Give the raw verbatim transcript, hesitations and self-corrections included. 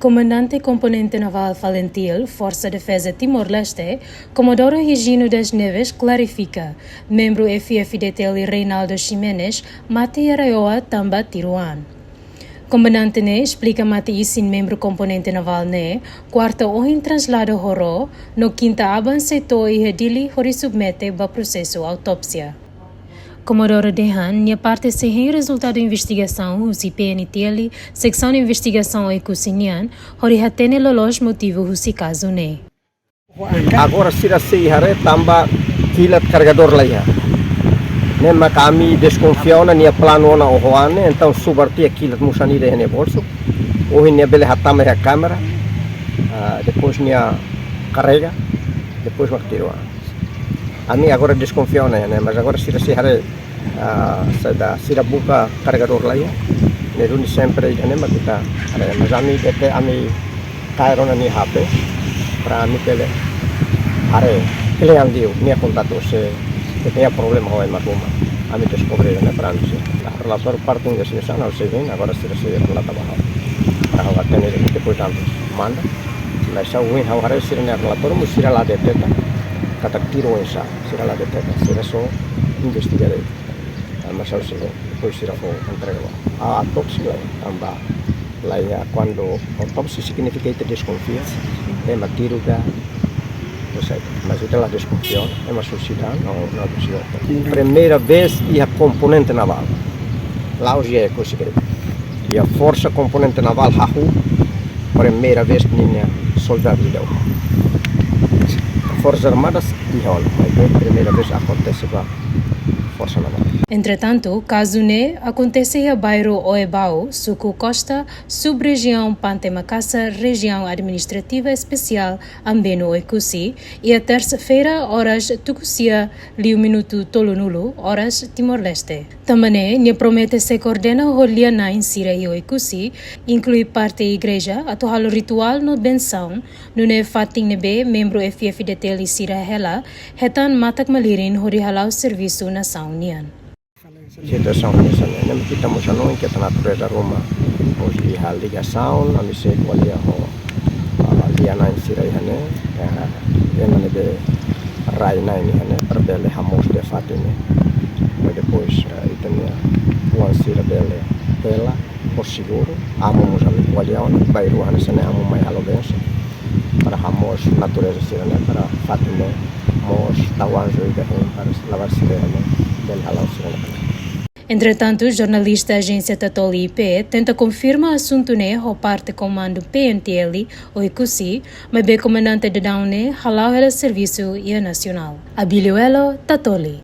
Komandante Komponente Navál Falintil, Forsa Defeza Timor-Leste, Komodoro Higino das Neves klarifika, membru F F D T L Reinaldo Ximenes mate iha RAEOA tanba tiru an. Komandante ne'e esplika mate isin membru Komponente Navál ne'e kuarta ohin traslada ho ró, no kinta aban sei to'o iha Dili hodi submete ba prosesu autópsia. Komodoro dehan nia parte sei hein rezultadu investigasaun husi P N T L, Seksaun Investigasaun Oekusi nian, hodi hatene loloos motivu husi kazu ne'e. Agora sira sei haree tanba kilat karregadór la iha. Ne'e mak ami deskonfia ona nia planu ona oho an ne'e, entaun subar tiha kilat mós nia iha nia bolsu. Ohin nia bele hatama iha kámara, ah, depois nia karrega, depois mak tiru an. Ami agora deskonfia ona iha ne'e, mas agora sira sei haree, ah, saida, sira buka karregadór la iha. Ne'e duni sempre iha ne'e mak ita haree, mas ami de'it, ami kaer ona nia H P para ami bele haree kle'an liu nia kontaktu se nia problema ho ema ruma. Ami deskobre ne'e para ami sei. Relatóriu parte investigasaun ha'u sei hein, agora sira sei relata ba ha'u. Para ha'u hatene depois antes manda. Mas ha'u ohin ha'u haree sira-nia relatóriu mós sira la deteta katak tiru oinsá, sira la deteta, sira só investiga de'it. Ah, mas ha'u sei hein, depois sira fó entrega ba ha'u. Ah, autópsia la iha, tanba la iha, kuandu autópsia signifika ita deskonfia ema tiru ka, não sei, mas ita la deskonfia ema suisida, não, não é possível. Primeira vez iha Komponente Navál, la'ós iha Oekusi karik. Iha Forsa Komponente Navál hahú, primeira vez ninia soldadu ida. Forsas Armadas iha ona, mas primeira vez akontese ba Forsa Navál. Entretantu, kazu ne'e akontese iha bairru Oebau, suku Costa, sub-rejiaun Pante Makassar, Rejiaun Administrativa Espesiál Ambeno Oekusi, iha tersa-feira, oras tuku sia liu minutu tolunulu, oras Timor-Leste. Tanba ne'e, nia promete sei koordena ho lia-na'in sira iha Oekusi, inklui parte igreja, atu halo rituál no bensaun, nune'e fatin ne'ebé membru F F D T L sira hela, hetan matak-malirin hodi hala'o servisu nasaun nian. Situasaun hanesan ne'e, ne'e mak ita mós hanoin katak natureza ruma mós iha ligasaun, ami sei ko'alia ho, ah, lia-na'in sira iha ne'e, eh, ema ne'ebé rai-na'in iha ne'e, para bele hamoos tiha fatin ne'e. Mas depois, eh, ita-nia oan sira bele hela ho seguru, amu mós ami ko'alia ona, bairru hanesan ne'e amu mai halo bensaun. Para hamoos natureza sira-ne'e, para fatin ne'e mós tau anju ida hein para labarik sira-ne'e bele hala'o sira-ne'e. Entretantu, jornalista Ajénsia Tatoli I P tenta konfirma asuntu ne'e ho parte Komandu P N T L Oekusi, maibé komandante daudaun ne'e hala'o hela servisu iha Nasionál. Abílio Elo, Tatoli.